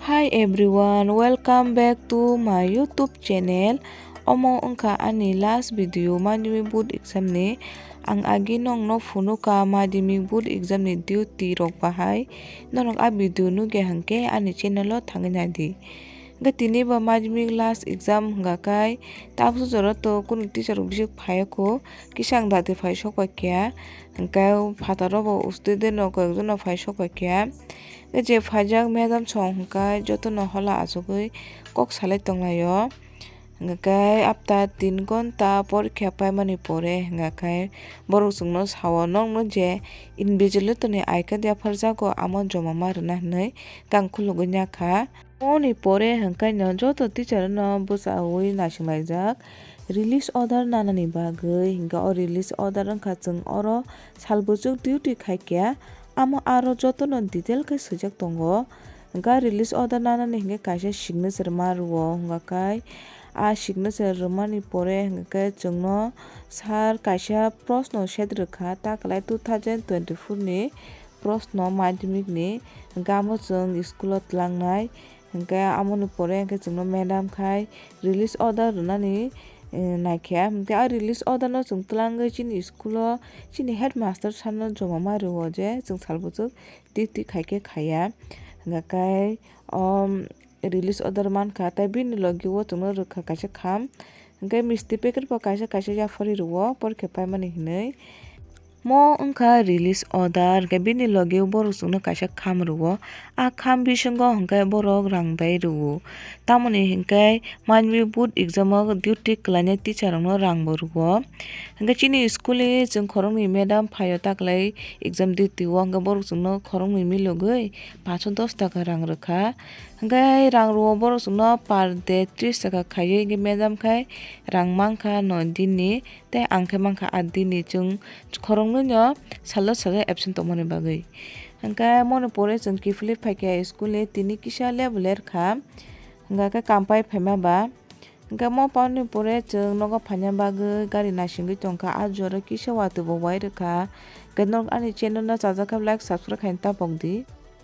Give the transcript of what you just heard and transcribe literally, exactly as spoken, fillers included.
Hi everyone, welcome back to my YouTube channel. Omo wngkha ani last video madhyamik board exam ni. Ang agi nokno phunukha madhyamik board exam ni duty rok bahai. Norok a video nugya hwnkhe ani channel o thangwi naidi. Hwnkhe tini bo madhyamik last exam hwnkha khai tabuk jora to kunu teacher rok bisi phaiya kho, kisa ang dati phai sok pai kha. Hwnkhe phataro bo student rok koi ek jono phai sok pai kha. Hwnkhe je phaijak madam song hwnkhe jotono hola achugwi kok salai tonglaio. Hwnkhe after tin ghonta porikha paimani pore hwnkhe borok chwngno sao, "Nokno je invigilator ni I card yapharjago, amo joma ma rwna," hwnwi kang khulugwi ya kha. Moni pore hwnkhe no joto teacher no bwchaui naisinglaijak release order nanani bagwi. Hwnkhe o release order wngkha chwng oro sal buchuk duty khaikha, amo aro jotono detail khe swijak tongo. Hwnkhe release order nanani hwnkhe kaisa signature ma rwo, hwnkhe a signature rwmani pore hwnkhe chwngno sir kaisa proshno set rwkha, ta kwlai two thousand twenty-four ni proshno madhyamik ni, hwnkhe amo chwng school o twlangnai. Hwnkhe amoni pore hwnkhe chwngno madam khai release order rwnani, eh, naikha. Hwnkhe a release order no chwng twlangwi chini school o chini headmaster sir no joma ma rwo je chwng sal buchuk duty khaikhe khaiya. Hwnkhe o release order mankha, tei bini logi o chwngno rwkha kaisa kham. Hwnkhe misti packet bo kaisa kaisa yapharwi rwo porikha paimani hinwi. Mo wngkha release order, hwnkhe bini logi o borok chwngno kaisa kham rwo. A kham bisingo hwnkhe borok rang dai rwo. Tamoni hwnkhe madhyamik board exam o duty kwlainai teacher rokno rang bo rwo. Hwnkhe chini school ni chwng khoroknwi madam phaio taklai exam duty o, hwnkhe borok chwngno khoroknwi milogwi paanch sho dos taka rang rwkha. Hwnkhe rang rwo borok chwngno per day tris taka khaiwi, hwnkhe madam khai rang mankha noi din ni. Tei ang khe mankha aa din ni, chwng khoroknwi no salo salo absent tongmani bagwi. Hwnkhe moni pore chwng kiphilwi phaikha school ni, tini kisa lebu lerkha, hwnkhe khe kampai phaima ba. Hwnkhe mo pamni pore chwng nogo phaina bagwi gari naisingwi tongkha, aa jora kisa watwi bo wai rwkha. Hwnkhe norok ani channel no chajak khe like, subscribe khaina tapok di.